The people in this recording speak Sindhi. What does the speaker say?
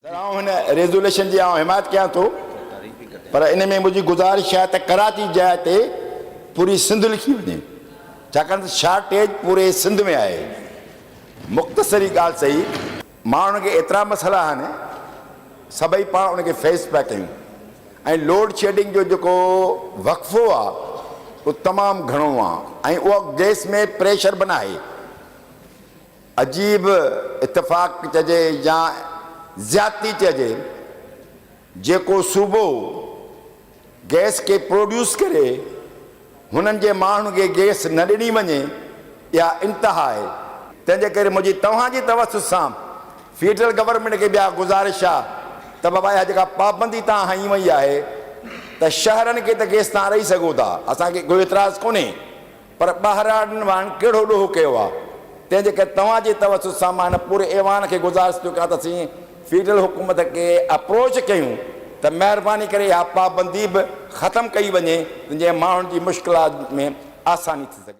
سر آئون هن ريزوليشن جي آئون حمايت ڪيان ٿو پر ان ۾ منهنجي گذارش آهي ته ڪراچي جاء تي پوري سنڌ لکي وڃي ڇاڪاڻ ته شارٽيج پوري سنڌ ۾ آهي مختصر هي ڳالهه سهي ماڻهن کي ايترا مسئلا آهن سڀئي پاڻ ان کي فيس پيا ڪيون ۽ لوڊ شيڊنگ جو جيڪو وقفو آهي اهو تمام گهڻو آهي ۽ اهو گئس ۾ پريشر به ناهي. عجيب اتفاق چئجي يا زيادتي چئجي، جيڪو صوبو گئس کي پروڊيوس ڪري هنن جي ماڻهن کي گئس نه ڏني وڃي اها انتها آهي. تنهن جي ڪري منهنجي توهان جي توسط سان فيڊرل گورنمينٽ کي به اها گذارش آهي ته بابا اها جيڪا پابندي توهان هنئي وئي آهي ته شهرن کي ته گئس توهان ڏئي سگهو ٿا اسان کي ڪوئي اعتراض ڪونهي پر ٻهراڙين وارن ڪهڙو ڏوهه ڪيو آ؟ تنهن جي ڪري توهان جي توسط سان مان هن پوري ايوان کي گذارش ٿو ڪيان ته اسين فيڊرل حڪومت کي اپروچ ڪيون ته مهرباني ڪري اها پابندي به ختم ڪئي وڃي ته جيئن ماڻهن جي مشڪلات ۾ آساني ٿي سگهي.